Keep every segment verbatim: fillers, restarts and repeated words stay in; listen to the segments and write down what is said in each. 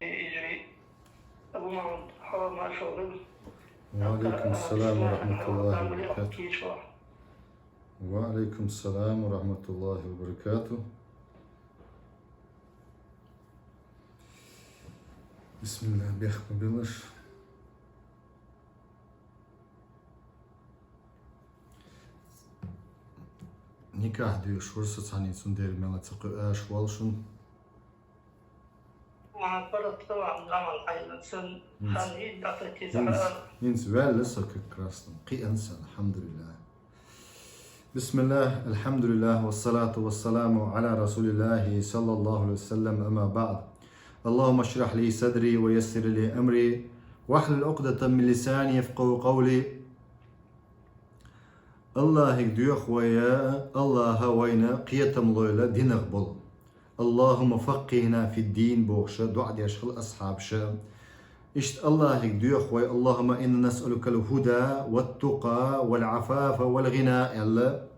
Ва алейкум салам ва рахматуллахи ва баракатух. Ва алейкум салам ва рахматуллахи ва баракатух. Бисмилла, бехпа билаш. Никахь дуьйш вур со цхьаьна, цундела мел ца кхуьу аша вал шун. Ма паргӀата ван гӀамал хьайна сан, ХӀинца. ХӀан йидда тати ХӀинца, захьа. ХӀинца ваьлла со как раз. Кхиъна сан, алхьамдулиллахӀ. بسم الله، الحمد لله، والصلاة والسلام على رسول الله صلى الله عليه وسلم، أما بعد. اللهم اشرح لي صدري ويسر لي أمري واحلل عقدة من لساني يفقهوا قولي. Аллахьига доьху вай, Аллахьа вайна кхетам лойла динах болу. اللهم فقهنا في الدين бохуш доӀа деш хилла асхьабаша. Иштта Аллахьига доьху вай: اللهم إنا نسألك الهدى والتقى والعفاف والغنى аьлла.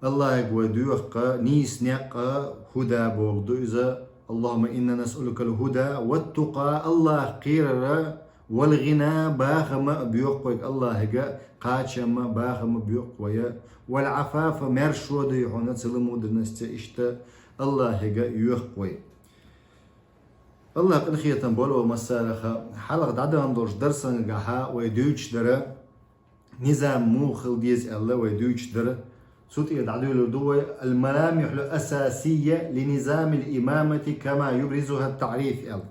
Аллахьига вай доьху нийса некъ, хӀуда боху ду иза. اللهم إنا نسألك الهدى والتقى, Аллахь кхерар, والغنى, бахам а боьху вайга Аллахьига, кхачам а, бахам а боьху вай, والعفاف, маьршо а дуй хьуна, целомудренность, иштта Аллахьига йоьху вай. Аллахь къинхетам болу вай массараха. Хьалха дӀадахана долчу дарсангахьа вай дуьйцуш дара, низам муха хила деза аьлла вай дуьйцуш дара. Цу тӀера дӀадуьйлур ду вай: الملامح الأساسية لنظام الإمامة كما يبرزها التعريف аьлла.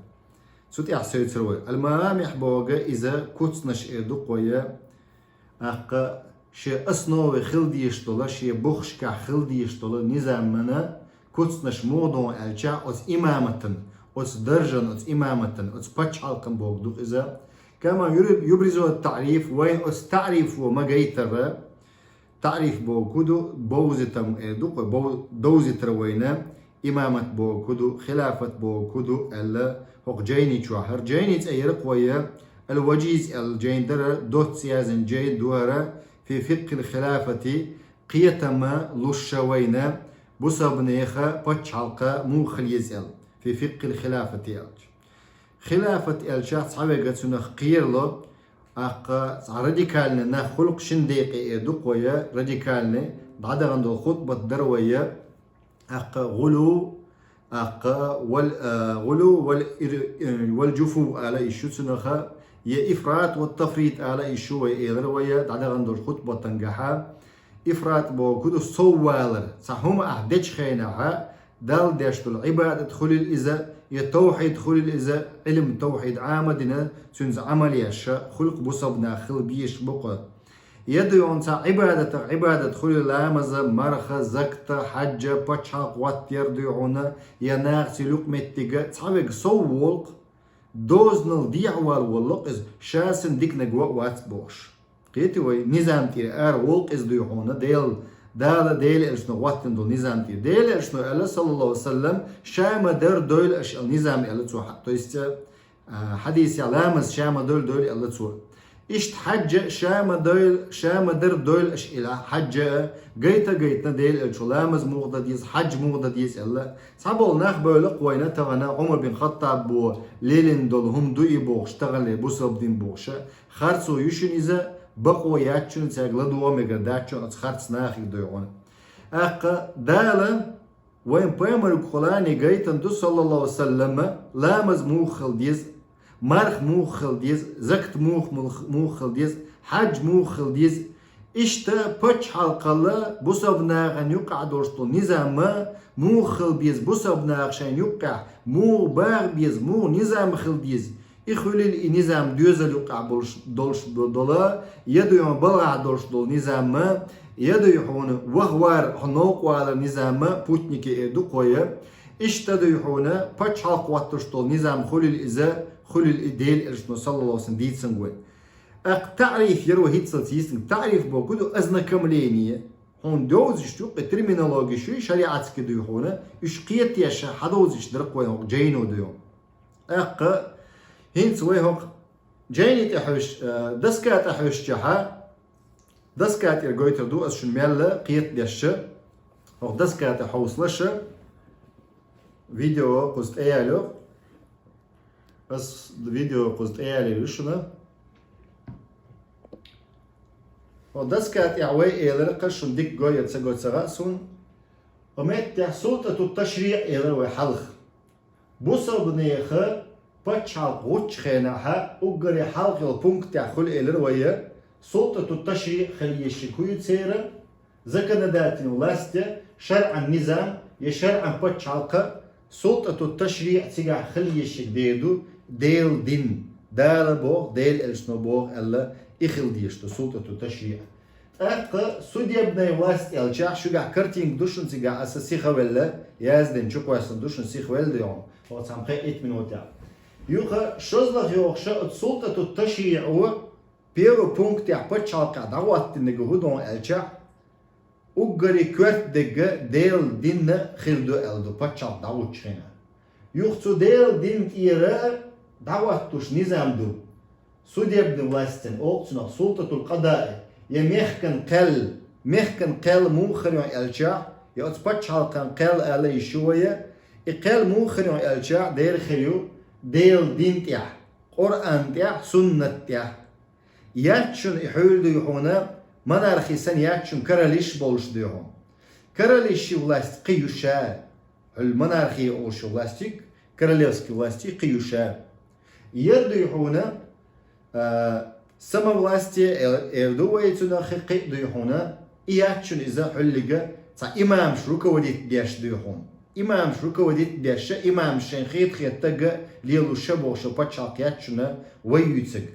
Цу тӀехь севцар вай. Ал-маламихь боху иза куцнаш эр ду-кх вай, тӀаккха шен основе хила дезаш долу, шен бухашкахь хила дезаш долу низамана куцнаш муха ду аьлча, оцу имаматан, оцу даржан, оцу имаматан, оцу пачхьалкхан боху ду иза. Кама юри-, юбризу ат-таъриф, вайн оцу таърифо ма гайтара, таъриф боху ду, бовзийтам эр ду-кх вай, бов-, довзийтар вайна, имамат боху ду, хилафат боху ду аьлла, хӀокху жайни чохь. ХӀара жайни цӀе яра-кх вай, Ал-Ваджиз аьлла жайна дара, доцца яздина жайна ду хӀара, фи фикъхил хилафати, кхетам луш ша вайна, бусалба нехан пачхьалкх муха хила еза аьлла, фи фикъхил хилафати аьлча. Хилафат аьлча цхьаверг цунах кхерало, тӀаккха цхьа радикальни нах хуьлу-кх шина декъе эр ду-кх вай, радикальни, дӀадахана долу хутбат дара вай, тӀаккха гӀулу, тӀаккха вал, а, гӀулу вал ир-, э, вал жуфу ала йиш ю цунах, я ифрат ва тафрит ала йиш ю вай, элира вай дӀадахана долчу хутбатангахьа. Ифрат боху ду сов валар, цхьа хӀума ахь дечу хенахьа, Далла деш долу Ӏибадат хуьлийла иза, я тавхьид хуьлийла иза, Ӏилм, тавхьид Ӏама а дина, цуьнца Ӏамал еш хуьлу-кх, бусалба нах хила безаш бу-кх. Я дуй хьуна цхьа Ӏибадатах Ӏибадат хуьлийла, ламаза, марха, заката, хьаьжжа, пачхьалкх хӀоттаяр дуй хьуна, я нахаца юкъаметтига, цхьаверг сов волу-кх, дозанал дехьавала волу-кх иза, ша санна диканиг ван а вац бохуш. Кхетий вай, низам тӀера ара волу-кх иза дуй хьуна, Дела, Дала Дела Элчано хӀоттийна долу низам тӀера. Дела Элчано аьлла, саллаллаху ва саллам, ша ма-дарра дойла аша аьлла низам аьлла цо, то есть, а, хьадисехь ламаз ша ма-дойла дойла аьлла цо. Иштта хьаьжжа ша ма-дойла, ша ма-дарра дойла аша аьлла хьаьжжа а, гайта а гайтина Дела Элчано ламаз муха дан деза, хьаьжжа муха дан деза аьлла. Цхьаболу нах бевлла-кх вайна тахана Ӏумар бин Хаттабо лелийна долу хӀума ду и бохуш, таханле бусалба дин бохуш а, харцо ю шуна иза, бакъо яц шуна, цаьрга ладогӀа мегар дац шуна оцу харц нахе дуй хьуна. ТӀаккха Дала вайн пайхамаргахула гайтина ду, саллаллаху ва саллама, ламаз муха хила деза, марха муха хила деза, закат муха, муха хила деза, хьаьжжа муха хила деза. Иштта пачхьалкхал бусалба нахана юккъехь долуш долу низам муха хила беза, бусалба наха шайна юккъехь муха баха беза, муха низам хила деза. И хуьлийла и низам доьзал юккъехь болуш, долуш долу, я дуй хьуна балхахь долуш долу низам, я дуй хьуна ваха вар, хьо новкъа валар низам, путники эр ду-кх вай. Иштта дуй хьуна пачхьалкх хӀоттош долу низам хуьлийла иза, хуьлийла и Дела Элчано, саллаллаху ва саллам, дийцинарг вай. ТӀаккха таъриф яра вай хӀинццалц йистинарг. Таъриф боху ду ознакомление. Хьуна довзуьйтуш ю-кх и, терминология ю и шариатский дуй хьуна, уьш кхетаеш хьадовзуьйтуш дара-кх вай хӀокху жайно дуй хьуна. ТӀаккха хӀинца вай хӀокху жайни тӀе хьоьжуш, э, доска тӀе хьоьжучохьа, доска тӀера гойтур ду ас шуна мелла кхетадеш. ХӀокху доска тӀе хьовсалаш, видео кхуза тӀеяло. Ас видео кхуза тӀаялийла шуна. Хьо доска тӀехь вай элира, кхы шун дика го я ца го ца гӀа суна. Хьо меттехь султӀату ташриӀ элира вай хьалха. Бусалбанеха пачхьалкх гӀуччу хенахьа уггаре хьалха йолу пунктехь хуьлу элира вай, султӀату ташриӀ хила еза хӀу ю церан, законодательная власть, шарӀан низам я шарӀан пачхьалкха, султӀату ташриӀ цигахь хила еза дер ду, Делан дин, Дала боху, Делан элчано боху аьлла, и хила дезаш ду султӀату ташриӀ. ТӀаккха судебная власть аьлчахь, шуьгахь картинка ду шуна цигахь, аса сиха велла, яздина чу кхоьссина ду шуна сиха велла ду хьуна, оцу цхьана кхин итт минутехь. Юха шозлагӀа йохуша оцу султӀату ташриӀо первый пунктехь пачхьалкхехь дӀахӀоттинарг хӀу ду аьлчахь, уггаре коьрта дерг Делан дин хир ду аьлла ду пачхьалкх дӀагӀуччу хенахь. Юха цу Делан дин тӀера дӀахӀоттуш низам ду. Судебный властен, олу цунах султӀатул къадаи, я мехкан кхел, мехкан кхел муха хир ю аьлчахь, я оцу пачхьалкхан кхел ала йиш ю вай, и кхел муха хир ю аьлчахь, дера хир ю Делан дин тӀехь, Къуръан тӀехь, суннат тӀехь. Яц шуна и хьуьлла дуй хьуна, монархи санна яц шуна, королиш болуш дуй хьуна. Королиши власть кхин ю ша. Хьуьлла монархи олуш ю властиг, королевский властиг кхин ю ша. Яр дуй хьуна, а, самовластие эр, эр ду вай цунах, кхин дуй хьуна, и яц шуна иза хьуьллига, цхьа имамаш руководить деш дуй хьуна. Имамаш руководить деш, имамаш шайн хета-хета таг лелуш ша бохуш пачхьалкх яц шуна вай юьйцург.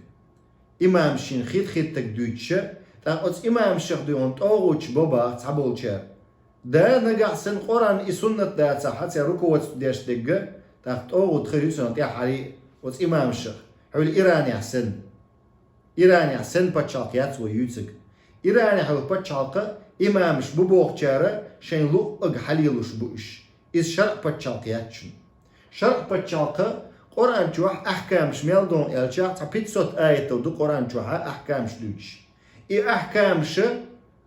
Имамаш шайн хета-хета таг дуьйцуш, тӀаккха оцу имамашах дуй хьуна тӀогӀучу бабах цхьаболчара. Да, нагахь санна Къуръан и суннат дацахь, хьан цара руководство деш дерг, тӀаккха тӀогӀут хир ю цунах тӀаьхьарий оцу имамашах, хьуьлла Иранехь санна. Иранехь санна пачхьалкх яц вай юьйцург. Иранехь йолу пачхьалкха имамаш бу бохучара шайн луъург хьалелуш бу уьш. Иза шарӀ пачхьалкх яц шуна. ШарӀ пачхьалкха Къуръан чохь ахькамаш мел ду аьлчахь, цхьа пятьсот аятал ду Къуръан чохьа ахькамаш дуьйцуш. И ахькамаша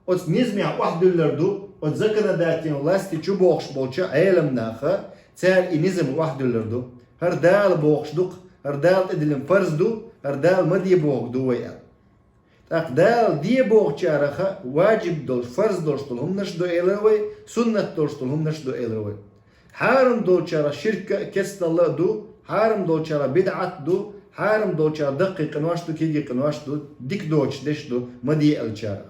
оцу низамехь охьадуьллур ду, оцу законодательной власти чу бохуш болчу Ӏеламнаха, цара и низам охьадуьллур ду. ХӀара Дала бохуш ду-кх, хӀара Дала тӀедиллина фарз ду, хӀара Дала ма де бохург ду вай аьлла. ТӀаккха Дала де бохучараха важиб долуш, фарз долуш долу хӀуманаш ду элира вай, суннат долуш долу хӀуманаш ду элира вай. Хьарам долчарах ширк а, кесталла а ду, хьарам долчарах бидӀат ду, хьарам долчарах даккхий къинош ду, кегий къинош ду, дика доцуш деш ду, ма де аьллачарах.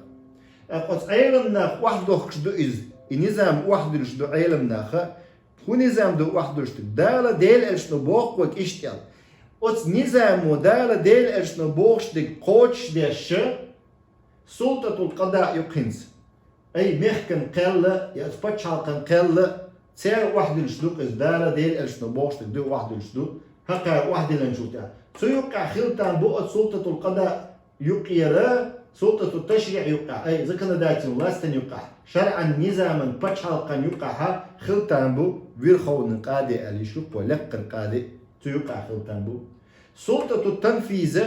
ТӀаккха оцу Ӏеламнаха охьадохкуш ду иза, и низам охьадуьллуш ду Ӏеламнаха, хӀун низам ду охьадуьллуш ду? Дала Делан элчано боху вайга иштта аьлла. Оцу низамо Дала Делан элчано бохуш дерг кхочушдеш, султӀатул къадаъ ю-кх хӀинца. Ай, мехкан кхел а, я оцу пачхьалкхан кхел а, цара охьадуьллуш ду-кх иза, Дала Делан элчано бохуш дерг ду охьадуьллуш ду, хӀокхара охьадиллинчул тӀаьхьа. Цу юккъехь хила там бу оцу султӀатул къадаъ юкъера, султӀату ташриъ юккъехь, ай, законодательный властан юккъехь, шарӀан низаман пачхьалкхан юккъехьа хила там бу верховный къади аьлла йиш ю-кх вай, леккхара къади, цу юккъехь хила там бу. СултӀату танфиза,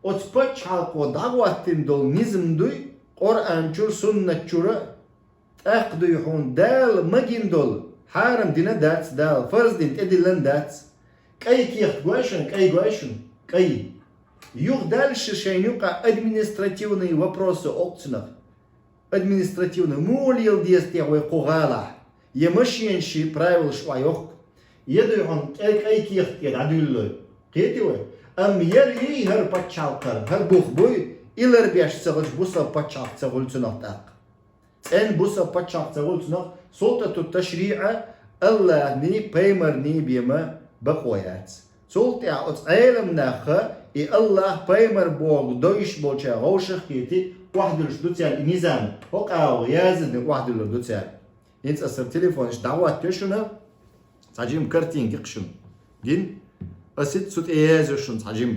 оцу пачхьалкхо дӀахӀоттийна долу низам дуй, Къуръан чура, суннат чура, тӀаккха дуй хьуна Дала магийна долу, хьарам дина дац Дала, фарз дина тӀедиллина дац. КӀай кехат гой шуна, кӀай гой шуна, кӀай. Юха дальше шайна юкъа административные вопросы олу цунах. Административный, муха лела деза те вай кху гӀалахь? Я машенаши правилаш охьайохку, я дуй хьуна кӀай, кӀай кехат тӀе дӀадуьллуй. Кхетий вай? Амма яр юй хӀара пачхьалкхара, хӀара бух буй, и ларбеш ца хилча, бусалба пачхьалкх ца хуьлу цунах тӀаккха. ЦӀена бусалба пачхьалкх ца хуьлу цунах, султӀату ташриъа Аллахьний, пайхамарний бен ма бакъо яц. Цул тӀаьхьа оцу Ӏеламнаха и Аллахь, пайхамар бохург довзуш болчара вовшах а кхетий, охьадуьллуш ду цара и низам, хӀокху агӀор яздан охьадуьллур ду цара. ХӀинца аса телефонаш дӀахӀоттайо шуна, цхьа жима картинка ю-кх шуна. Гин, аса цу тӀе язйо шуна цхьа жима.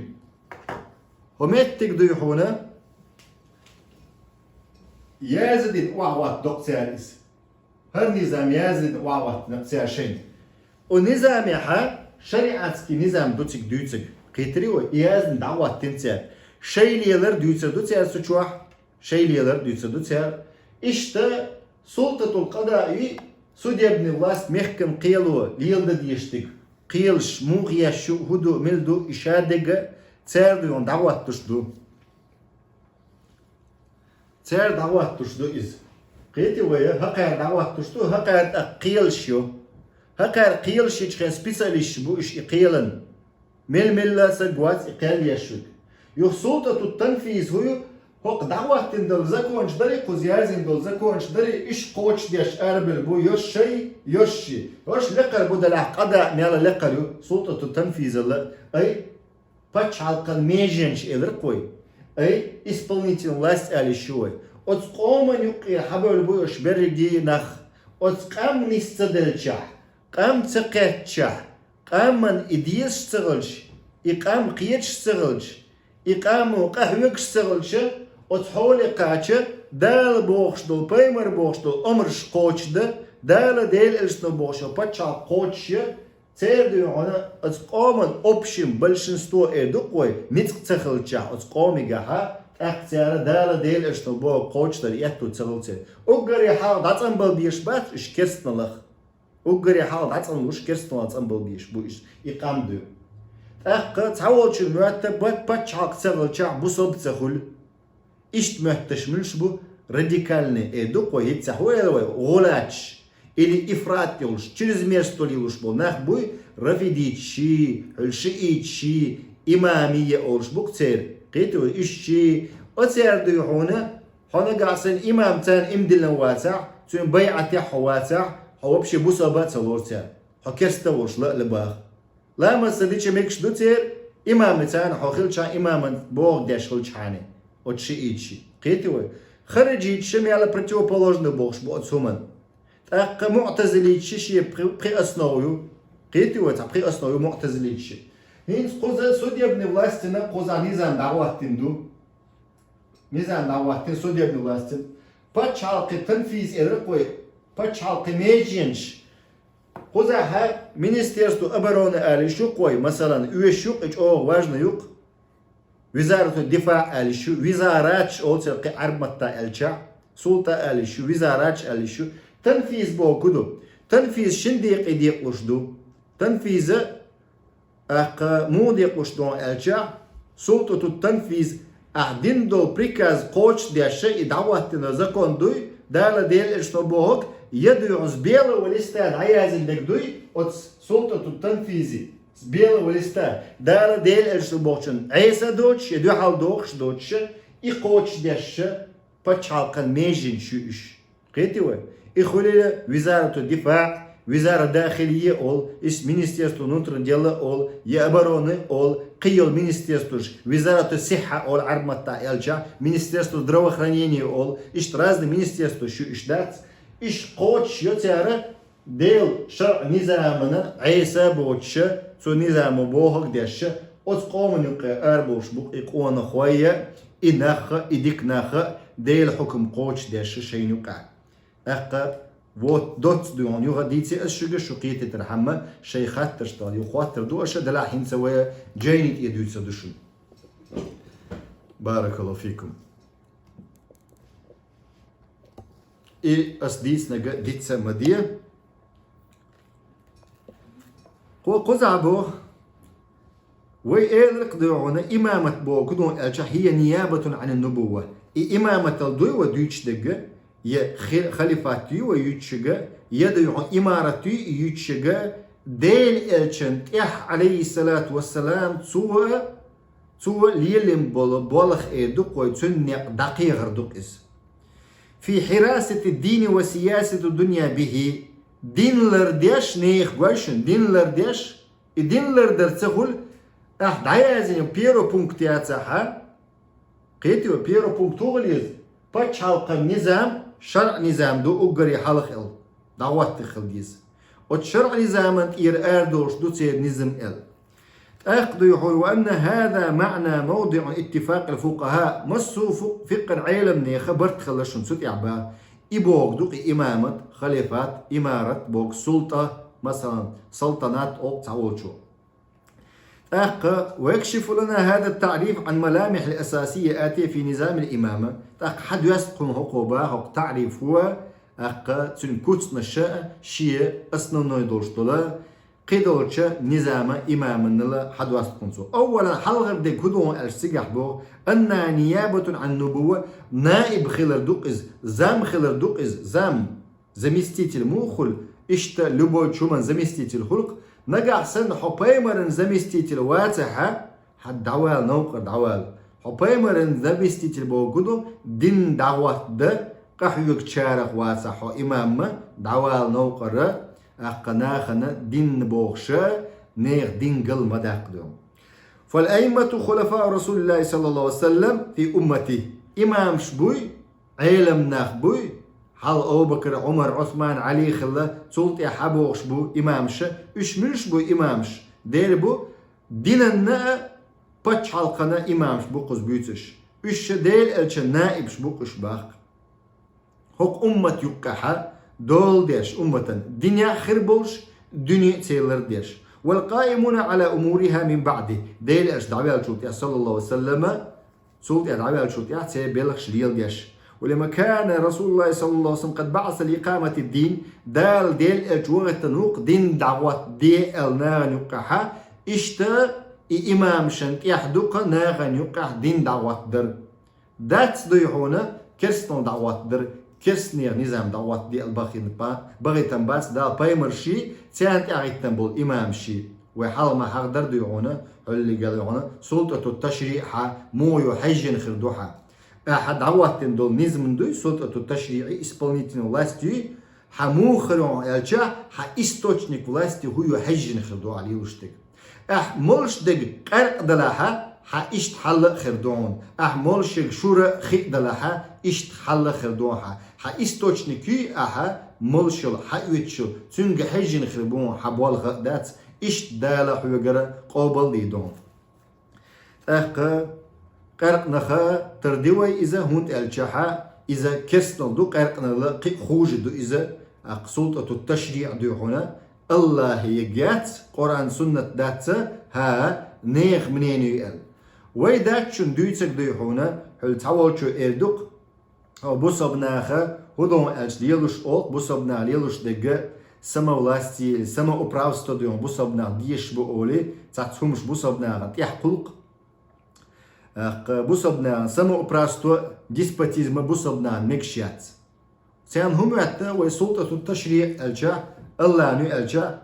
ХӀо меттиг дуй хьуна, яздан охьахӀоттадо-кх цара иза. ХӀара низам яздан охьахӀоттийна-кх цара шайна. Оцу низамехьа шариатский низам ду цига дуьйцург. Кхийтирий вай, и яздан дӀахӀоттийна цара. Шай лелар дуьйцур ду цара цу чохь, шай лелар дуьйцур ду цара. Иштта султӀатул къадаъ ю, судебный власть, мехкан кхело леладан дезаш дерг. кхелаш муха еш ю, хӀун ду, мила ду, и шадерг церан дуьхьа дӀахӀотташ ду. Церан дӀахӀотташ ду иза. Кхетий вай, хӀокхара дӀахӀотташ ду, хӀокхара тӀаккха кхелаш ю. ХӀокхара кхелаш йича хьен специалисташ бу уьш и кхелан. Мел-мелла а саг вац и кхел еш верг. Юха султӀату танфиз хӀу ю, хӀокху дӀахӀоттийна долу законаш дарий, кхуза яздина долу законаш дарий, уьш кхочушдеш арабевлла бу, йо шай, йо ши. Йо ши лекхара бу делахь, къада мел лекхара ю, султӀату танфизал а. Ай, пачхьалкхан меженаш элира-кх вай. Ай, исполнительная власть аьлла ю вай. Оцу къоман юккъера хьабевлла бу уьш берриге нах. Оцу къам нис ца делчахь, къам ца кхеттачахь, къаман и дезаш ца хилча, и къам кхеташ ца хилча, и къамо къахьоьгуш ца хилча, оцу хьоле кхача, Дала бохуш долу, пайхамар бохуш долу омраш кхочушдан, Дала, Делан элчано бохуш йолу пачхьалкх кхочушъян, церан дуьхьа оцу къоман общем, большинство эр ду-кх вай, ницкъ ца хилчахь оцу къомигахьа, тӀаккха цара Дала, Делан элчано бохург кхочушдар аьтту ца хилла церан. Уггаре хьалха дӀацӀанбала дезаш бац уьш керстаналлах. Уггаре хьалха дӀацӀанлуш керстаналлах цӀанбала дезаш бу уьш, и къам ду. ТӀаккха цхьаволчун моьтту бат пачхьалкх ца хилчахь бусалба ца хуьлу. Иштта моьттуш муьлш бу радикальный, эр ду-кх вай, хӀинца хӀун эр вай, гӀулаташ, или ифрат йолуш, чрезмерство йолуш болу нах буй, рафидиташ ши, хьуьлу шииташ ши, имамия олуш бу-кх церан. Кхетий вай, уьш ши, оцеран дуй хьуна, хьо нагахь санна имам царна иман диллина вацахь, цуьнан байӀатехь хьо вацахь, хьо вообще бусалба а ца лору царна. Хьо керста а волуш ла а ла баха. Ламаз ца дича мегаш ду церан, имам царна хьо хилчахь, имаман бохург деш хилчахьана. Оцу шииташ ши. Кхетий вай? Хариджиташ ши мел противоположный бохуш бу оцу хӀуманна. ТӀаккха муътазилиташ ши шен пхи, пхи основа ю. Кхетий вай, цхьа пхи основа ю муътазилиташ ши. ХӀинца кхуза судебный властина кхуза низам дӀахӀоттийна ду. Низам дӀахӀоттийна судебный властина. Пачхьалкхан танфиз элира-кх вай, пачхьалкхан меженаш. Кхузахьа Министерство обороны ала йиш ю-кх вай, масалан, оьшуш ю-кх, и чӀогӀа важно ю-кх. Визарату дифаъ ала йиш ю, визараташ олу церан кхин Ӏарбматта аьлчахь, султӀа ала йиш ю, визараташ ала йиш ю. Танфиз бохург хӀун ду? Танфиз шина декъе декъалуш ду. Танфиза, тӀаккха муха декъалуш ду аьлчахь, султӀату танфиз, ахь дина долу приказ кхочушдеш и дӀахӀоттийна закон дуй, Дала, Делан элчано бохург, я дуьйхьа с белого листа дӀаяздина дерг дуй, оцу султӀату танфизи. С белого листа. Дала, Делан элчано бохучун Ӏеса доцуш, я дуьхьал дохуш доцуш, и кхочушдеш пачхьалкхан меженаш ю уьш. Кхетий вай? И хуьлийла визарату дифаъ, визара дахилия олу, иза министерство внутренних дел олу, я обороны олу, кхин йолу министерстваш, визарату сиххьа олу Ӏарбматта аьлчахь, министерство здравоохранения олу, иштта разный министерстваш ю уьш дац. Уьш кхочушйо цара, Делан шарӀ низамана Ӏеса боцуша, цу низамо бохург дешша, оцу къоман юккъе арабовлуш бу-кх и къонахой а, и нах а, и дика нах а, Делан хьукам кхочушдешша шайна юкъахь. ТӀаккха вот доцца дуьхьал юха дийци ас шуьга, шу кхетийтархьама, шайн хаттарш тӀехь юха хоттур ду аша, делахь хӀинца вай жайни тӀе дуьйцур ду шуна. Баракаллаху фикум. И ас дийцинарг диц ма де. Кху-, кхузахь боху, вай элира-кх дуьхьал имамат бохург хӀун ду аьлча, хӀия ниябатун Ӏанин нубувва. И имаматал дуй вай дуьйцуш дерг, я хи-, халифат юй вай юьйцуш ерг, я дуьхьал имарат юй и юьйцуш ерг, Делан элчан тӀехь, Ӏалайхиссалату вассалам, цо Цо лелийна болу болх эр ду-кх вай, цуьнан некъ дӀакхехар ду-кх иза. Фи хьирасати дини ва сиясати дунья бихи. Дин лардеш, нехан гой шуна, дин лардеш, и дин лардар ца хуьлу, ахь дӀаяздина первый пункт яцахьа, кхетий вай, первый пункт хӀун хила еза? Пачхьалкхан низам, шарӀ низам ду уггаре хьалха эл. ДӀахӀоттийна хила деза. Оцу шарӀ низаман тӀера арадолуш ду церан низам эл. ТӀаккха дуй хьуна, ва анна хӀаза маъна мавдиъу иттифакъил фукъахӀа, массо а фу-, фикъхӀан Ӏеламнеха барт хилла шуна цу тӀехь боху. И бохург ду-кх и имамат, халифат, имарат бохург, султӀа, масалан, салтанат олу цхьаволчо. ТӀаккха, ва якшифу лана хӀаза ттаъриф Ӏан маламихьил асасия атия фи низамил имама. ТӀаккха хьадоьсту-кх хӀокхо боху, хӀокху таърифо, тӀаккха цуьнан куцнаша шен основной долуш долу, Кхыдолча низама имаманнала хьадоастхунцо. Аввалан, хьалхара дег хӀу ду аьлча цигахь боху: «أنها نيابة عن النبوة», наиб хилар ду-кх иза, зам хилар ду-кх иза, зам, заместитель муха хуьлу, иштта любой чуман заместитель хуьлу-кх, нагахь санна хьо пайхамаран заместитель вацахьа, хьан дӀавала, новкъара дӀавала. Хьо пайхамаран заместитель боху ду, дин дӀахӀоттаде къахьоьгучарах вацахь хьо имамма, дӀавала новкъара, тӀаккха нахана дин бохуша, нехан дин гал ма даккха ду. «فالأئمة خلفاء رسول الله صلى الله عليه وسلم في أمته». Имамаш буй, Ӏелам нах буй, хьал Абу-Бакр, Ӏумар, Ӏусман, Ӏали хилла, цул тӀаьхьа бохуш бу имамаша, уьш муьлш бу имамаш? Дера бу, динанна а, пачхьалкхана а имамаш бу кхуза буьйцуш. Уьш ша Дела элчан наибаш бу-кх уьш баккха. ХӀокху уммат юккъехьа дола деш, умматан динехь хир болуш, дуьне а церан лардеш. «والقائمون على أمورها من بعده». Дела элча дӀаваьллачул тӀаьхьа, саллаллаху алейхи ва саллама, цул тӀаьхьа дӀаваьллачул тӀаьхьа церан белхаш леладеш. «ولما كان رسول الله صلى الله عليه وسلم قد بعث لإقامة الدين», Дала Дела элча вахийтина ву-кх дин дӀахӀоттаде аьлла нахана юккъехьа, иштта и имамашна тӀехь ду-кх нахана юккъехь дин дӀахӀоттадар. Дац дуй хьуна керстанал дӀахӀоттадар, керстанех низам дӀахӀоттаде аьлла бахийна ба-, бахийтина бац Дала пайхамарший, царна тӀехьахӀиттина болу имамаший. Вай хьалха ма хьахадар дуй хьуна, хьуьллигал хьуна, султӀату ташриъ хьан муха ю хьаьжжина хир ду хьан. Ахьа дӀахӀоттийна долу низам дуй султӀату ташриъ, исполнительная власть юй, хьан муха хир ю аьлча, хьан источник власти хӀу ю хьаьжжина хир ду ахьа лелош дерг. Ахьа молуш дерг къаьркъа далахьа, хьан иштта хьал а хир ду хьуна. Ахьа молуш ерг шура а хи а далахьа, иштта хьал а хир ду хьан. Хьан источник юй ахьа молуш йолу, хьан оьцуш йолу, цуьнга хьаьжжина хир бу хьан болх а дац, иштта Дала хьоьгара къобал дийр ду хьуна. ТӀаккха къаьркъанаха тарди вай иза, хӀунда аьлча хьан иза керстанал ду, къаьркъаналла кхин а хуже ду иза, тӀаккха султӀату ташриъ дуй хьуна, Аллахье яц, Къуръан-Суннат дац, хьан нехан мнение ю аьлла. Вай даьччун дуьйцург дуй хьуна, хьуьлла цхьаволчо эр ду-кх, хьо бусалба наха хӀу ду аьлча лелош олу-кх, бусалба наха лелош дерг самовластие, самоуправство дуй хьуна, бусалба наха дезаш бу олий, цхьацца хӀумаш бусалба нахана тӀехь кхулу-кх. ТӀаккха бусалба нахана самоуправство, деспотизм бусалба нахана мегаш яц. Царна хӀун моьтту вай султӀату ташриъ аьлча, Аллахьан ю аьлча,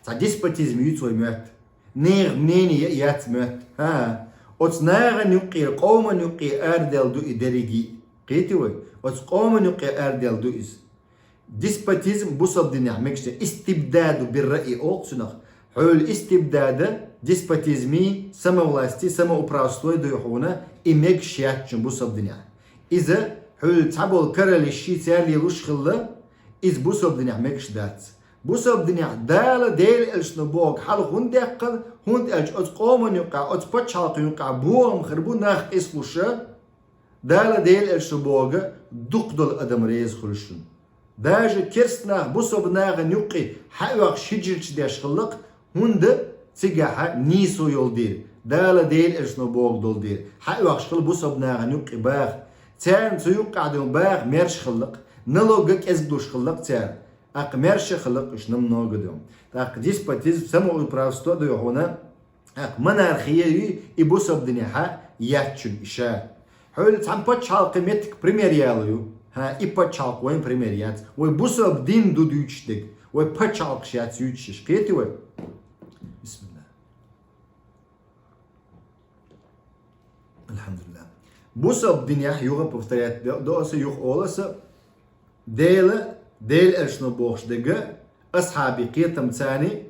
цхьа деспотизм юьйцу вай моьтту. Нехан мнение яц моьтту. ХӀа, оцу нахана юккъера, къоман юккъе арадаьлла ду и дерриге. Кхетий вай? Оцу къоман юккъе арадаьлла ду иза. Деспотизм бусалба динехь мегаш дац, истибдаду бир-раъй олу цунах. Хьуьлла истибдада, деспотизмий, самовластий, самоуправствой дуй хьуна, и мегаш яц шун бусалба динехь. Иза хьуьлла цхьаболу королишший, цара лелош хилла, иза бусалба динехь мегаш дац. Бусалба динехь Дала Дела элчано бохург хьалха хӀунда даьккхина, хӀунда аьлча оцу къоман юккъехь, оцу пачхьалкхан юккъехь бохам хир бу нах къизалуша, Дала Дела элчано бохург дукха долу адам реза хуьлу шуна. Даже керстанах бусалба нахана юккъе хьаоьхуш хӀиджрат деш хилла-кх, хӀунда цигахьа нийсо йолу дийр, Дала Дела элчано бохург долу дийр, хьаоьхуш хилла бусалба нахана юккъе баха. Царна цу юккъехь дуьйна баха маьрша хилла-кх, налог а кӀезиг луш хилла-кх цара. ТӀаккха маьрша а хилла-кх уьш намного дуьйна. ТӀаккха деспотизм, самоуправство дуй хьуна, ТӀаккха монархия юй и бусалба динехьа яц шуна и ша. Хьуьлла цхьана пачхьалкхан меттиг пример яло ю. ХӀа, и пачхьалкх вайн пример яц. Вай бусалба дин ду дуьйцуш дерг. Вай пачхьалкхаш яц юьйцуш. Кхетий вай? Бисмилла. Алхьамдулилла. Бусалба динехь юха повторять до, до аса, юха олу аса, Дела, Дела элчано бохуш дерг, асхьабий кхетам царний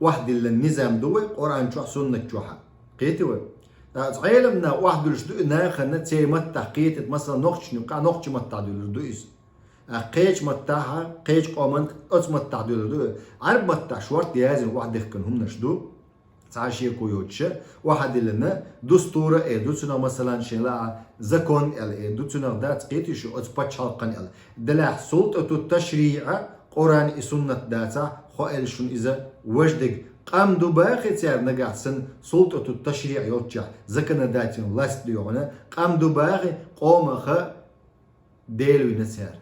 охьадиллина низам ду вай Къуръан чохь, суннат чохьа. Кхетий вай? ТӀаккха Ӏеламнаха охьадуьллуш ду и нахана церан маттахь кхетийта, масала, нохчашна юккъехь нохчийн маттахь дуьллур ду иза. А кхечу маттахьа, кхечу къоман оцу маттахь дуьллур ду. Ӏарб маттахь шорта яздина охьадехкина хӀуманаш ду. Цхьа шеко йоцуша, охьадиллина, дустура а эр ду цунах, масалан, шен лаахь закон аьлла эр ду цунах, дац, кхетий шу, оцу пачхьалкхан аьлла. Делахь султӀату ташриъа Къуръан и суннат дацахь, хьо аьлла шуна иза важа дерг. Къам ду бахи цара нагахь санна султӀату ташриъ йолччехь, законодательная власть дуй хьуна, къам ду бахи къомаха Дела вина цара.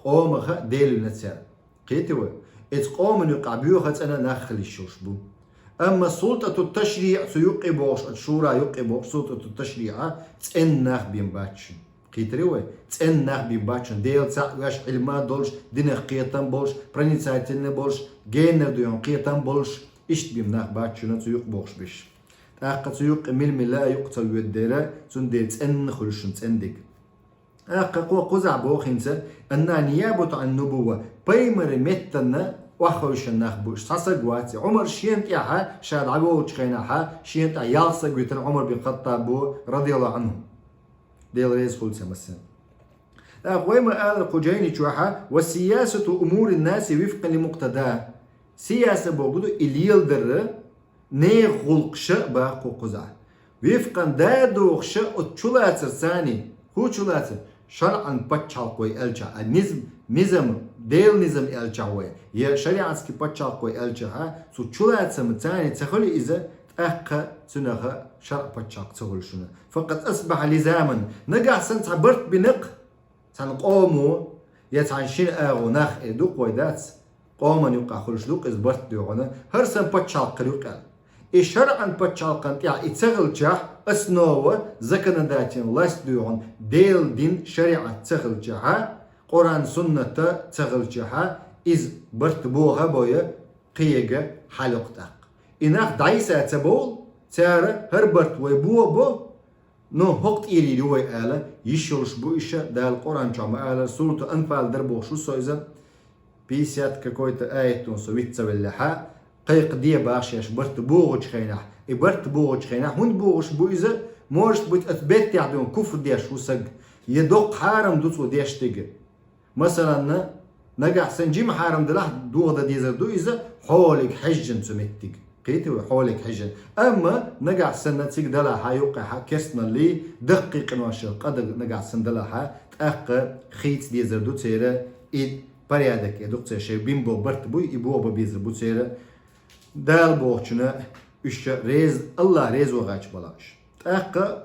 Къомаха Дела вина цара. Кхетий вай? Эцу къоман юкъахь боьха цӀена нах хила йиш йолуш бу. Амма султӀату ташриӀ цу юккъе бохуш, оцу шура юккъе бохуш, султӀату ташриӀа цӀена нах бен бац шуна. Кхийтарий вай? ЦӀена нах бен бац шуна. Дела цхьаъ веш, Ӏилма долуш, динах кхетам болуш, проницательный болуш, генара дуьйхьа кхетам болуш, иштта бен нах бац шуна цу юккъе бохуш берш. ТӀаккха цу юккъе мила-мила а юккъе ца воьду дера, цундела цӀена хуьлу шуна, цӀена дерг. ТӀаккха кхо кхузахь боху хӀинца: «Анна ниябату Ӏан нубувва», пайхамаран меттана охьахевшина нах бу уьш, цхьа саг вац. Ӏумар шена тӀехьа, ша дӀаволучу хенахьа, шена тӀехь ялх саг витина Ӏумар бин Хаттабо, радияллаху Ӏанху. Дела реза хуьлда царна массарна. ТӀаккха вай ма алара кху жайни чохьа: «Ва сиясату умурин наси вифкъан ли мукътада». Сияса бохург ду и леладар, нехан гӀуллакхаш а боху кхузахь. Вифкъан да а дохуш а, оцу чулацар царний, хӀун чулацар? ШарӀан пачхьалкх вай аьлчахь, а низм, низам, Делан низам аьлчахь вай, я шариатский пачхьалкх вай аьлчахьа, цу чулацам царний ца хуьлу иза, тӀаккха цуьнан шарӀ пачхьалкх ца хуьлу шуна. Факъад асбахьа лизаман, нагахь санна цхьа барт бинарг, цхьана къомо я цхьана шина агӀо нах, э, дукха вай дац, къоман юккъахь хуьлуш ду-кх иза барт дуьйхьуна, хӀара санна пачхьалкх хир ю-кх аьлла. И шарӀан пачхьалкхан тӀехь и ца хилчахь, основа, законодательная власть дуьйхьуна, Делан дин, шариӀат ца хилчахьа, Къуръан, сунната ца хилчахьа, иза барт боха а бойа, кхиега хьал йоккху тӀаккха. И нах дӀайса ца бовлу, цара хӀара барт вай бо а бо, но хӀокху тӀера йийр ю вай ала, йиш йолуш бу иша, Дала Къуръан чохь ма алара, сурату Анфал дара бохуш ву со иза, пятьдесят какой-то аятон со виц ца веллехьа, кхайкхаде баха шаьш барт бохучу хенахь. И барт бохучу хенахь хӀунда бохуш бу иза? Может быть, оцу бертехь дуьйна куфр деш ву саг, я доккха хьарам ду цо деш дерг. Масалан, нагахь санна жима хьарам делахь, дохадан дезар ду иза, хьоле хьаьжжина цу меттиг. Кхийтий вай, хьоле хьаьжжина. Амма нагахь санна цига далахьа, юккъехьа керстаналлий, даккхий къиношал къа дан нагахь санна далахьа, тӀаккха хийца дезар ду церан и порядок, э, ду-кх церан шайн бина болу барт буй, и бохо бан безар бу церан. Дала бохучунна уьш реза, Аллах реза вахача балахь уьш. ТӀаккха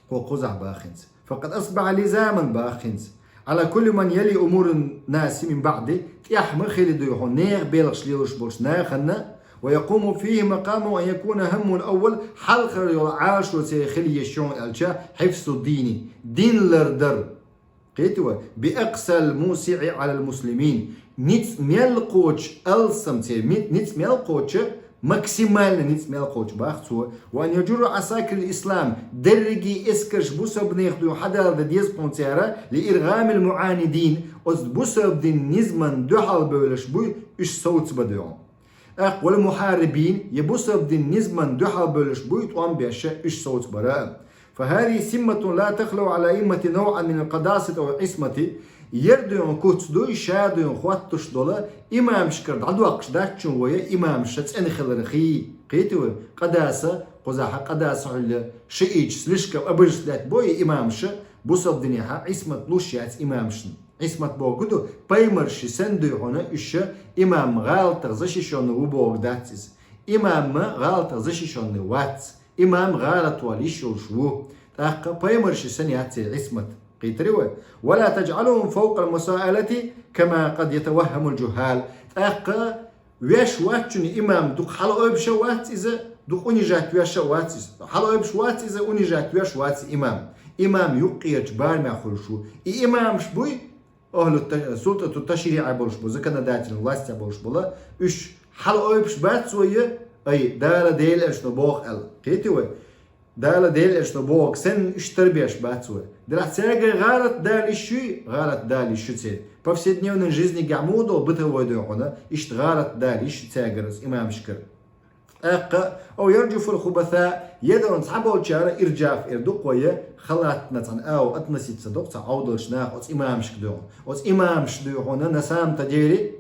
кхо кхузахь баха хӀинца. Факъад асбахьа лизаман баха хӀинца. Ӏала кулли ман яли умуран наси мин баъди, тӀехь ма хили дуй хьуна нехан белхаш лелош болчу нахана, ва якъуму фихи макъаму ан якуна хӀаммул аввал, хьалхара йолу Ӏалашо церан хила езаш ю аьлча, хьифзу дини, дин лардар. Кхийтий вай, би акъсал мусиӀи Ӏалал муслимин. Ницкъ мел кхочу алсам церан, ми-, ницкъ мел кхочу, максимально ницкъ мел кхочу баха цо. Ва ан яжурра Ӏасакирал ислам, дерриге эскарш бусалба нехан дуьхьа хьадала дан деза кхунца яра, ли иргӀамил муӀанидин, оцу бусалба дин низаман дуьхьал бевлаш буй, уьш совцабан дуьхьа. ТӀаккха вал мухьарибин, я бусалба дин низаман дуьхьал бевлаш буй, тӀом беш уьш совцабара. Фа хӀазихи симматун ла тахлау Ӏала аиммати навӀан минал къадасати ав Ӏисмати, яра дуьйхьун куц дуй, ша дуьйхьун хоттуш долу имамашкара дӀадоккхуш дац шуна вай имамаш цӀена хилархий. Кхийтий вай, къадаса, кхузахьа къадаса хьуьлла, шиъича слишком обожествлять бо и имамаш, бусалба динехьа Ӏисмат луш яц имамашна. Ӏисмат бохург ду, пайхамарши санна дуй хьуна уьш имам гӀалатах защищённый ву бохург дац иза. Имам гӀалатах защищённый вац. Имам гӀалат вала йиш йолуш ву. ТӀаккха пайхамарши санна яц церан Ӏисмат. Кхийтарий вай? Ва ла таджӀалухум фавкъал мусаалати, кама къад ятаваххамул жуххӀал. ТӀаккха веш вац шуна имам, дукха хьалаойбуш а вац иза, дукха унижать веш а вац иза. Хьалаойбуш вац иза, унижать веш вац имам. Имам юккъерчу барамехь хуьлуш ву. И имамаш буй, ахӀлу та-, султӀату ташриӀехь болуш бу, законодательный властехь болуш бу, уьш хьалаойбуш бац вай, ай, Дала Делан элчано боху аьлла. Кхийтий вай? Дала Делан элчано бохург санна уьш тарбеш бац вай. Делахь цаьргара гӀалат дала йиш юй, гӀалат дала йиш ю церан. Повседневной жизнигахь муха долу бытовой дуй хьуна, иштта гӀалат дала йиш ю цаьргара оцу имамашкара. ТӀаккха, ав яржуфул хубаса, я дона цхьаболчара иржаф эр ду-кх вай, халатна цхьана агӀо относиться до-кх цхьа Ӏовдалчу наха оцу имамашка дуй хьуна. Оцу имамаш дуй хьуна на самом-то деле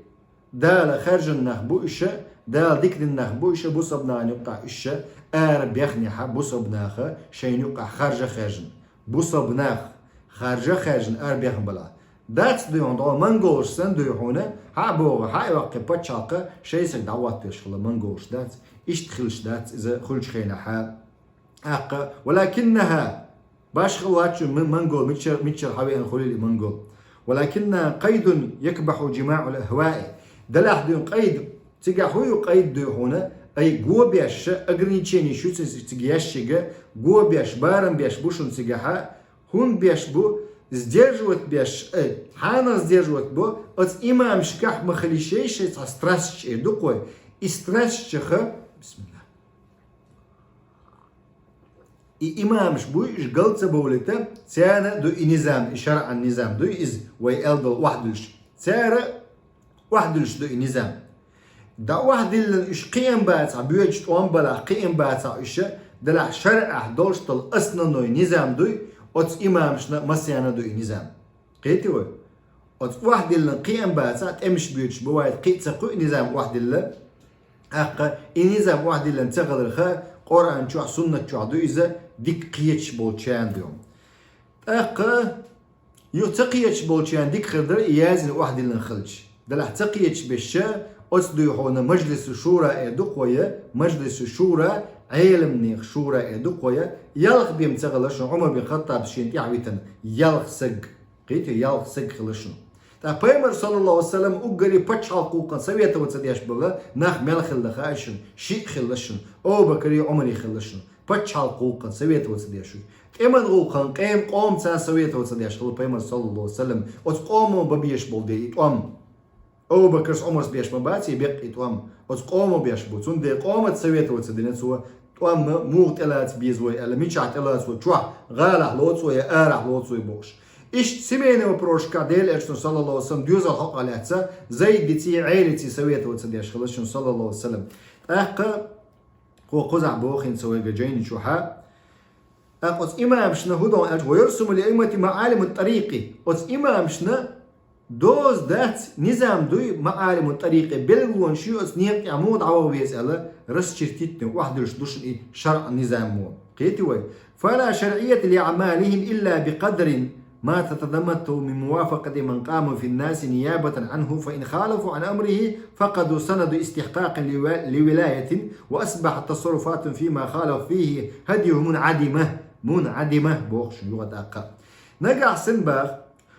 Дала хаьржина нах бу уьш, Дала дика дина нах бу уьш, бусалба нахана юккъахь уьш, ара бехнехьа бусалба наха шайна юккъахь харжа хаьржина. Бусалба нах харжа хаьржина ара бехна балахь. Дац дуй хьуна, догӀу монголаш санна дуй хьуна, хьа а богӀу, хьа а йоккхи пачхьалкха шайн саг дӀахӀоттавеш хила монголаш дац, иштта хилаш дац иза хуьлучу хенахьа. ТӀаккха, валакиннаха, башхала вац шуна м-, монгол, миччара, миччара хьавеана хуьлийла и монгол. Валакиннаха къайдун якбахьу жимаӀул ахваи. Делахь дуй къайд, цигахь хӀу ю къайд дуй хьуна, ай го беш, ограничени шу цига ящига, го беш, барам беш бу шун цигахьа, хӀун беш бу, сдерживать беш, ай, хьанах сдерживать бу, оц имамшкахь ма хали шей-шей цхьа страстча эр дукхой, и страстчаха, бисмилла. И имамш буй, иш гал ца бовлита, царна ду и низам, и шаръан низам дуй, из вай элдал охьадуьлш. Цара охьадуьлш ду и низам. Да охьадиллан иш кхиам бацахь, боьдаш тӀом балахь, кхиам бацахь иш, делахь шаръахь долш тал основной низам дуй, оц имамшна массаяна ду и низам. Кхетий вай? Оц охьадиллан кхиам бацахь, тӀемаш боьдаш бу вай, кхи ца кхуь низам охьадилла. ТӀаккха и низам охьадиллан ца хиларха, Къуръан чохь, суннат чохь ду иза, дика кхеташ болчарна ду. ТӀаккха ю ца кхеташ болчарна дика хир дара и язина охьадиллан хилча. Делахь ца кхеташ беша, оц дуй хьуна мажлису шура э дукхоя, мажлису шура, Ӏеламнех шура э дукхоя, ялх бем ца гӀала шун Ӏумар бин Хаттаб шен тӀехь витана, ялх саг. Кхетий, ялх саг хила шун. ТӀаккха пайхамар, саллаллаху алейхи ва саллям, уггаре пачхьалкхухкан советоваться деш бала, нах мел хилла хаьа шун, шиъ хилла шун, Абу-Бакри, Ӏумари хилла шун, пачхьалкхухкан советоваться деш шун. ТӀеман гӀуллакхан къем къом царна советоваться деш хила пайхамар, саллаллаху алейхи ва саллям, оц къомо ба беш бол де и тӀом. Абу-Бакрс, Ӏумарс беш ма бац и беккъа и тӀом, оц къомо беш бу. Цундела къомаца советоваться дина цо, тӀом муха тӀелаца беза вай аьлла, мичахь тӀелацо, чохь гӀалахь лоцо я арахь лоцо бохуш. Иштта семейный вопросашкахь Делан Элчано, саллаллаху алейхи ва саллям, доьзал хьокъехь лаьцна Зайдиций, Ӏелиций советоваться деш хила шун, саллаллаху алейхи ва саллям. ТӀаккха кхо кхузахь бохийна ца вайга жайни чухьа. ТӀаккха оц имамшна хӀу дон аьлча, ва ярсуму ли аиммати маалиму тарикъи. Оц имамшна доза дац, низам дуй, маалиму тарикъи, белгалонаш ю оц некъа тӀехь муха дӀаваха веза аьлла, расчертить дина, охьадуьлш ду шун и шаръ низамо. Кхетий вай? Фала шаръията ли аъмалихим илла би къадрин ма татадамманату мин мувафакъати ман къаму фин наси ниябатан анху, фа ин халафу ан амрихи, факъаду санаду истихкъакъин ли ва-, ли вилаятин, ва асбахьат тасарруфатухум фима халафу фихи хадюху мунъадима. Мунъадима бохуш югӀа тӀаккха. Нагахь санна бах,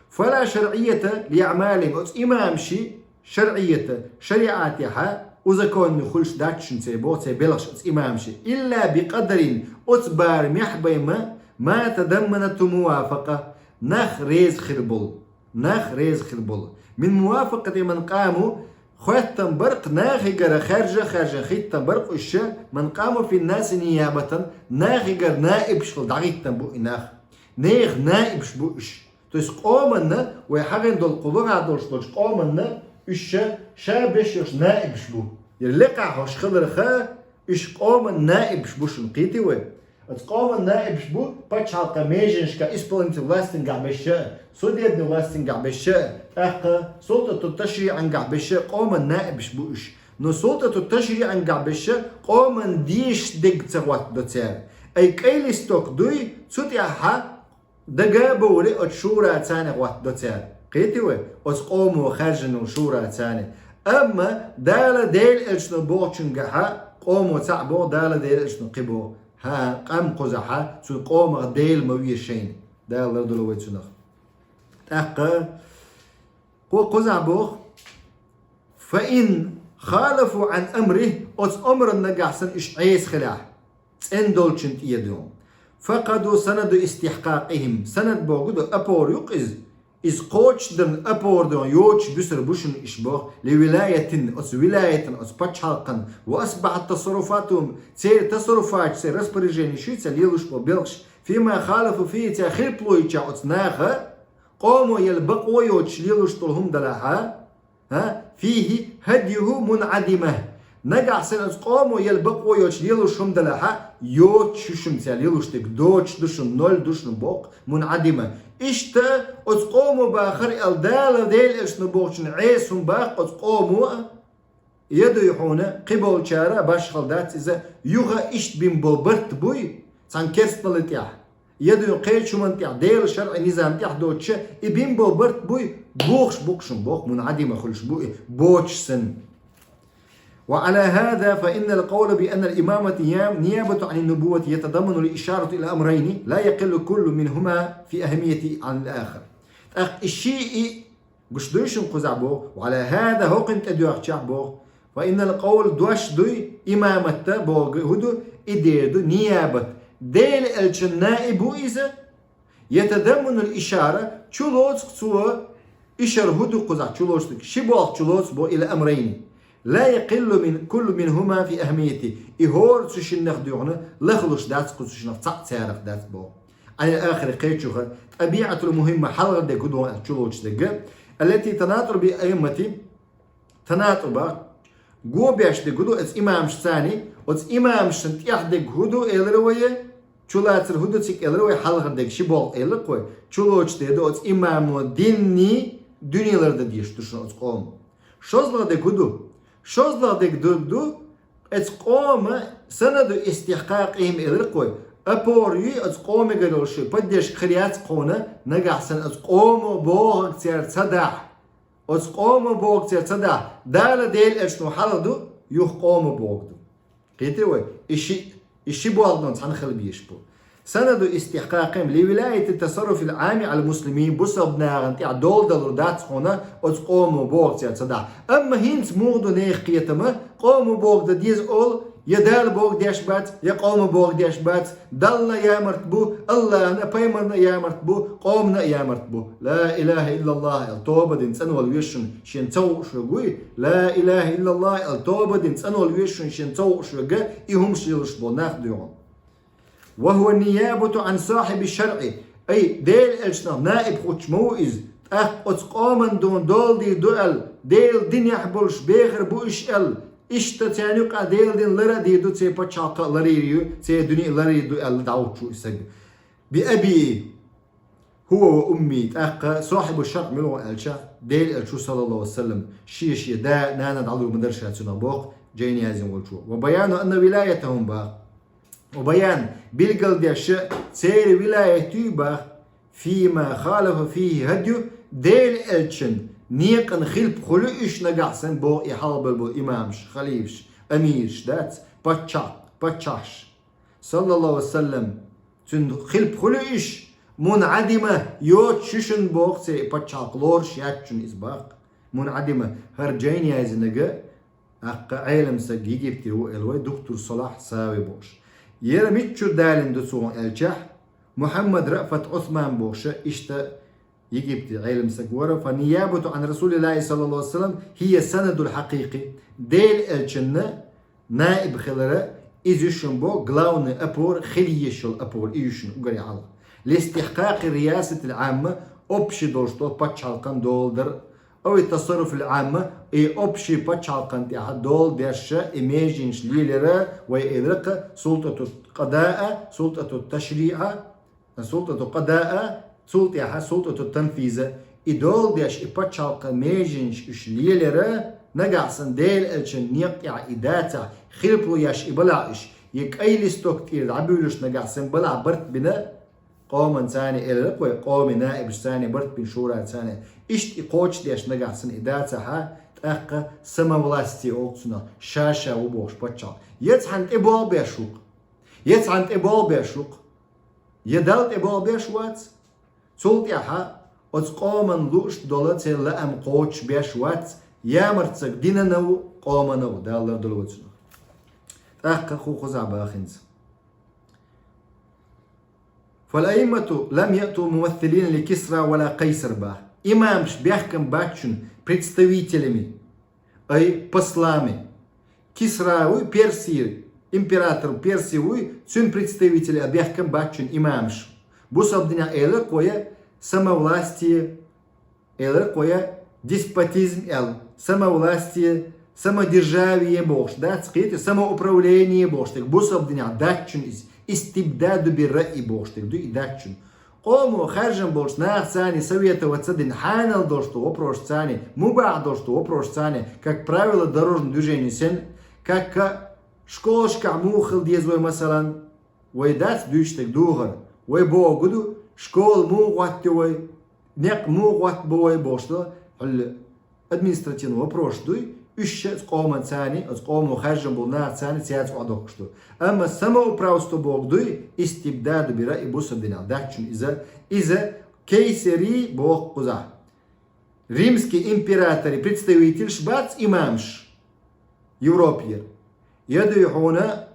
фала шаръията ли аъмалихим, оц имамши шаръията, шариӀатехьа, узаконни хуьлуш дац шун церан боху, церан белхаш оц имамши. Илла би къадрин, оц барамехь бен ма, ма татадамманату мувафакъа, нах реза хир болу. Нах реза хир болу. Мин мувафакъати ман къаму, хоьттам баркъ нахигара, хаьржа, хаьржа хиттам баркъ уьш, ман къаму фин наси ниябатан, нахигара наибаш хила дӀахиттам бу и нах. Нехан наибаш бу уьш. То есть къоманна, вай хьагӀин долу кху лугӀа долуш долчу къоманна, уьш ша, ша беш йолуш наибаш бу. Я лекхахь хӀорш хиларха, уьш къоман наибаш бу шуна, кхетий вай? Оцу къоман наибаш бу пачхьалкхан меженашка, исполнительный властингахь беша, судебный властингахь беша, тӀаккха султӀату ташриӀангахь беша къоман наибаш бу уьш. Но султӀату ташриӀангахь беша къоман дешаш дерг ца хӀоттадо цара. Ай кӀай листок дуй, цу тӀехьа дага а бовлий, оцу шура царна хӀоттадо цара. Кхетий вай? Оцу къомо хаьржина шура царна. Амма Дала Делан Элчано бохучунгахьа къомо цхьаъ боху, Дала Делан Элчано кхин боху. ХӀан, къам кхузахьа, цуьнан къомах Дела ма ве шайна. Дала лардало вай цунах. ТӀаккха кхо кхузахь боху: «Фа ин халафу ан амри», оцу омран нагахь санна уьш Ӏеса хилахь, цӀена долчун тӀе ду. «Факъаду санаду истихкъакъихим». Санад боху ду, опора ю-кх иза. Иза кхочушдарна опора ду, йоцуш буьсур бу шуна уьш боху, ли вилаятин, оцу вилаятан, оцу пачхьалкхан, ва асбахьат тасарруфатухум, церан тасарруфаташ, церан распоряженеш ю, церан лелош болу белхаш, фима халафу фихи, церан хилпало йича оцу наха, къомо яла бакъо йоцуш лелош долу хӀума далахьа, ХӀа? «Фихи хадюху мунъадима». Нагахь санна оцу къомо яла бакъо йоцуш лелош хӀума далахьа, йоцуш ю шуна цара лелош дерг, доцуш ду шуна, ноль ду шуна боху, мунъадима. Иштта оцу къомо бахар аьлла, Дала Делан Элчано бохучун Ӏеса хӀума баккха оцу къомо а, я дуй хьуна, кхиболчара а башхала дац иза, юха иштта бин болу барт буй, цхьана керстаналла тӀехь. Я дуй кхечу хӀуманна тӀехь, Делан шаръи низам тӀехь доцуша, и бин болу барт буй, бохуш бу-кх шуна боху, мунъадима хуьлуш бу и, боцуш санна. «Ва ала хаза фа иннал къавла би аннал имамата ниябату ан нубуввати ятадамману ал ишарата ила амрайни, ла якъиллу куллу минхума фи ахаммияти ан ал ахар». ТӀаккха и ши и Гуш дуй шуна кхузахь боху, ва Ӏала хӀаза хӀокхуьнан тӀедоьгӀчехь боху, фа иннал къавла дош дуй, имаматта боху хӀу ду, и дер ду, ниябат, Делан элчан наиб ву иза, ятадамманул ишара, чулоцу цо, ишара хӀу ду кхузахь чулоцу, ши болх чулоцу бо ила амрайни. Ла якъиллу мин куллу минхума фи ахмияти. И хӀора цу шиннах дуьхьна лахлуш дац кху цу шиннах цхьаъ царах дац боху. Ай ахри кхечуха, тӀабиӀатул мухӀимма хьалхара дерг хӀу ду аьлла чулоцу дерг. Аллати танатӀуру би аиммати, танатӀуру бах. Го беш дерг хӀу ду оцу имамашца, оцу имамашна тӀехь дерг хӀу ду элира вай, чулацар хӀу ду цига элира вай хьалхара дерг ши болх элира кхой. Чулоцу дерг ду оцу имамо динний дуьне лардан дезаш ду шуна оцу къоман. ШозлагӀа дерг хӀу ду? ШозлагӀа дерг ду, ду, оцу къоман санаду истихькъакъихӀим элира кхой. Опора юй оцу къомегара йолуш, поддержка хир яц кхуна, нагахь санна оцу къомо бохург цара ца дахь. Оцу къомо бохург цара ца дахь, Дала Делан элчано хьалха ду, юха къомо бохург ду. Кхетий вай? И ши, и ши болх дан цхьаьна хила безаш бу. Санаду истихькъакъихӀим ли вилаяти тасарруфил Ӏами Ӏалал муслимин, бусалба нахана тӀехь дола далур дац хьуна оцу къомо бохург цара ца дахь. Амма хӀинца муха ду нехан кхетам, къомо бохург дан деза олу, я Дала бохург деш бац, я къомо бохург деш бац, Далла ямарт бу, Аллахьна, пайхамарна ямарт бу, къомана ямарт бу. Ла илаха иллаллах аьлла, тоба дина цӀанвала везаш шуна шен ца хууш верг вуй. Ла илаха иллаллах аьлла, тоба дина цӀанвала везаш шуна шен ца хууш верг, и хӀумаш лелаш болу нах дуьйхьа. Ва хӀува ниябату Ӏан сахьиби шаръи. Ай, Делан элчанах наиб хуттуш ма ву иза. ТӀаккха оцу къоман дуна дола дийр ду аьлла, Делан динехь болуш бехар бу уьш аьлла, иштта церан юкъахь Делан дин лара а дийр ду, церан пачхьалкх а ларйийр ю, церан дуьне а ларйийр ду аьлла дӀахӀуттуш ву и стаг. Би аби хӀува ва умми, тӀаккха сахьибу шаръ мила ву аьлча, Делан элча ву, саллаллаху алейхи ва саллям, шен-шен да а, нана а дӀалур ма дара ша цунах боху, жайна яздина волчо. Ва баяну анна вилаятахум бах. Ва баян, билгалдеш, церан вилаят юй бах, фима халафа фихи хадю, Делан элчан некъан хилпа хуьлу уьш нагахь санна боху и хьалхабелла болу имамаш, халифаш, амираш дац, паччахь, паччахьаш. Саллаллаху ва саллям, цуьнан хилпа хуьлу уьш, мунъадима йоцуш ю шуна боху церан пачхьалкх, лоруш яц шуна иза бах. Мунъадима, хӀара жайна яздинарг, тӀаккха Ӏелам стаг Египте ву аьлла вай, доктор Салахь Сави бохуш. Яра миччуьра далийна ду цо аьлча, Мухьаммад Раъфат Ӏусман бохуш, иштта Египте Ӏелам стаг вара, фа ниябату Ӏан Расулиллахи саллаллаху алейхи ва саллям хӀия санадул хьакъикъи. Делан элчанна наиб хилар, иза ю шуна боху главный опора, хила езаш йолу опора, и ю шуна уггаре хьалха. Листихкъакъи риясатил Ӏамма, общий долуш долу пачхьалкхан дола дар, Ау тасарруфил Ӏамма, и общий пачхьалкхан тӀехь дола деш и меженаш лелира, вай элира-кх, султӀату къадаа, султӀату ташриӀа, султӀату къадаа, цул тӀаьхьа султӀату танфиза. И дола деш и пачхьалкхан меженаш уьш лелира, нагахь санна Делан элчан некъа тӀехь и дацахь, хилпало еш и балахь уьш, я кӀайн листок тӀера дӀабуьйлуш нагахь санна балахь барт бина, Къоман царна элира-кх вай, къоман наибаш царна, барт бина шура царна. Иштта и кхочушдеш нагахь санна и дацахьа, тӀаккха самовластие олу цунах, ша-ша ву бохуш паччахь. Я цхьана тӀе болх беш ву-кх. Я цхьана тӀе болх беш ву-кх. Я Далла тӀе болх беш вац. Цул тӀаьхьа оцу къоман лууш долу церан лаам кхочушбеш вац. Ямарцаг динана ву, къомана ву, Дала лардойла вай цунах. ТӀаккха хӀун кхузахь бахинца. Фал аиммату лам яъту мумассилина ли Кисра ва ла Къайсар бах. Имамаш бехкам бац шуна представителями, ай, послами. Кисра вуй Персия, император Персии вуй, цуьнан представитель а бехкам бац шуна имамаш. Бусалба динехь элира-кх вай самовластие, элира-кх вай деспотизм аьлла, самовластие, самодержавие бохуш дац, кхетий, самоуправление бохуш дерг, бусалба динехь дац шуна иза, истибдаду бир-раъи бохуш дерг ду и дац шуна. Къомо хаьржина болчу нахаца советоваться дина, хьанал долуш долу вопросашца, мубахь долуш долу вопросашца, как правила дорожного движения сен, как школашкахь муха хила деза вай, масалан, Вай дац дуьйцуш дерг духар. Вай бохург ду, школа муха гӀоттайо вай, некъ муха гӀоттабо вай бохуш ду, хьуьлла административный вопросаш дуй, уьш ша оцу къоман царна, оцу къомо хаьржина болу нахаца цаьрца охьадоккхуш ду. Амма самоуправство бохург дуй, истибдаду бир-раъи бусалба динехь дац шуна иза, иза Кайсари боху кхузахь. Римский императори представительш бац имамаш Европера. Я дуй хьона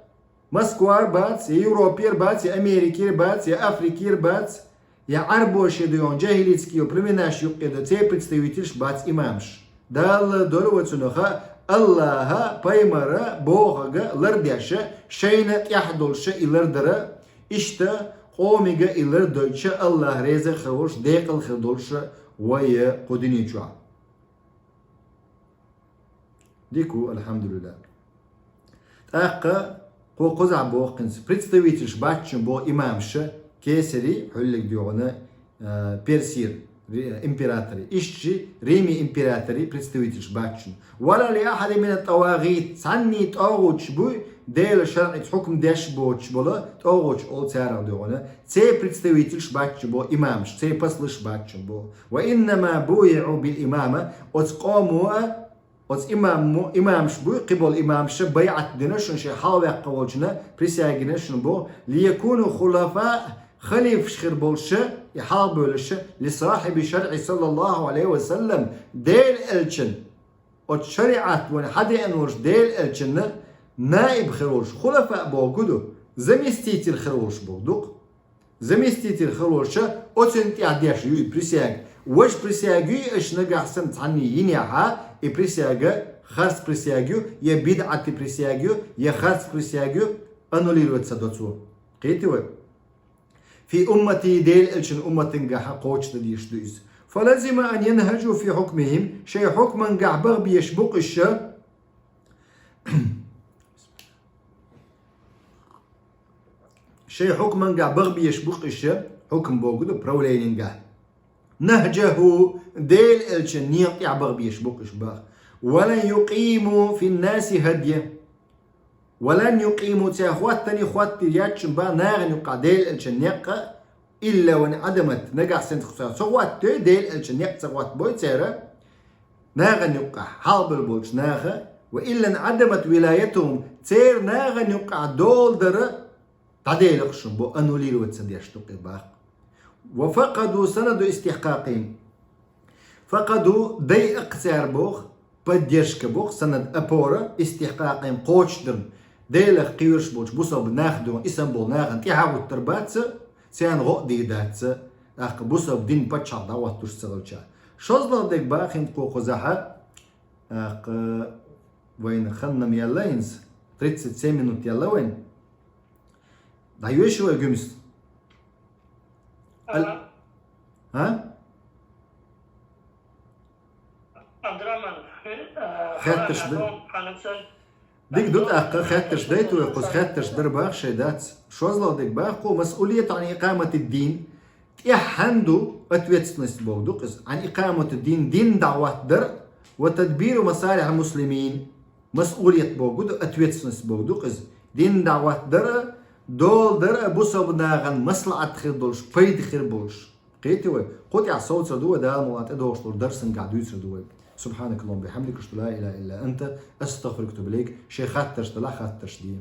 Москвара бац, я Европера бац, я Америкера бац, я Африкера бац, я Ӏарбоша дуй хьона джахилитский племенаш юкъе да, церан представительш бац имамаш. Дала дора ва цунах, Аллаха, пайхамара, бохага лардеш, шайна тӀехь долуш и лардар, иштта къомига и лардойтуш Аллах реза хир волуш, декъала хир долуш вай кху дуьне чохь. Дика ву, алхьамдулиллах. ТӀаккха кхо кхузахь боху хӀинца, представительш бац шуна боху имамаш, кесари, хьуьллиг дуй хьона, а, персера, ри-, императори. Иштта Риман императори представительш бац шуна. Вала ли ахьадин мина тӀавагӀит, цхьанний тӀогӀучу буй, Делан шарӀица хьукм деш боцуш болу тӀогӀучу олу царах дуй хьона, церан представительш бац шуна боху имамаш, церан паслаш бац шуна боху. Ва иннама буйиӀу бил имама, оцу къомо а, оцу имам-, имамаш буй, кхиболу имамаша байӀат дина шуна, шайн хьалаваьккхина волчунна присяга йина шуна боху, лиякуну хулафа, халифаш хир болуш, и хьалабевллаш, ли сахьиби шарӀи саллаллаху Ӏалайхи ва саллам, Делан элчан, оцу шариӀат вайн хьадеана волчу Делан элчанна наиб хир волуш, хулафа боху ду, заместитель хир волуш боху ду-кх. Заместитель хир волуш, оцунна тӀехь деш ю и присяга. Важа присяга ю и, аша нагахь санна цхьанний йинехь, и присяга харц присяга ю, я бидӀати присяга ю, я харц присяга ю, аннулировать ца до цо. Кхетий вай? Фи уммати, Делан элчан умматангахь кхочушдан дезаш ду иза. Фалазима ан янхажу фи хьукмихим, шайн хьукмангахь баха безаш бу-кх уьш. Шайн хьукмангахь баха безаш бу-кх уьш, хьукм боху ду правленингахь. НахӀжахӀу, Делан элчан некъа тӀехь баха безаш бу-кх уьш боху. Ва лан юкъиму фин-наси хӀадйахӀу. Ва лан юкъиму, цара хӀоттаний хӀоттийр яц шуна боху нахана юккъехь Делан элчан некъ, илла ван Ӏадамат, нагахь санна цара ца хӀоттадой, Делан элчан некъ ца хӀоттабой цара, нахана юккъехь, хьалабевлла болчу наха, ва илла ан Ӏадамат вилаятухум, церан нахана юккъехь дола дар дӀаделира шуна боху, аннулировать ца деш ду-кх и боху. Ва факъаду санаду истихькъакъин. Факъаду, дайа-кх цара боху, поддержка боху, санад, опора, истихькъакъин, кхочушдарна. Делах кхоьруш болчу бусалба нах дуй хьона, и санна болу нахана тӀаьхьа гӀуттур бац, царна гӀо а дийр дац, тӀаккха бусалба дин пачхьалкх дӀахӀоттош ца хилча. ШозлагӀа дерг боху хӀинца кху кхузахь, тӀаккха вайна хан-м яьлла хӀинца, тридцать семь минут яьлла вайна. ДӀайоьшу вай гуьмса? Ал-, Ага. А? Абдурахман, э, Хетташ ду? Хьанан сан. Дика ду тӀаккха, хетташ дайта вай, кхуза хетташ дар боху шайн дац. ШозлагӀа дерг боху, масъулият Ӏан икъаматид-дин, тӀехь хьанна ду ответственность боху ду-кх иза. Ӏан икъаматид-дин, дин дӀахӀоттадар, ва тадбиру масалихьил муслимин. Масъулият боху ду, ответственность боху ду-кх иза. Дин дӀахӀоттадар а, дола дар а, бусалба нахана маслахьат хир долуш, пайда хир болуш. Кхетий вай? Кху тӀехь совцур ду вай, Дала мукъ лахь, тӀедогӀуш долчу дарсангахь дуьйцур ду вай. Субхьанакаллахумма бихьамдика, ашхаду ла илаха илла анта, астагъфирука ва атубу илайк. Шайн хаттарш делахь, хаттарш де.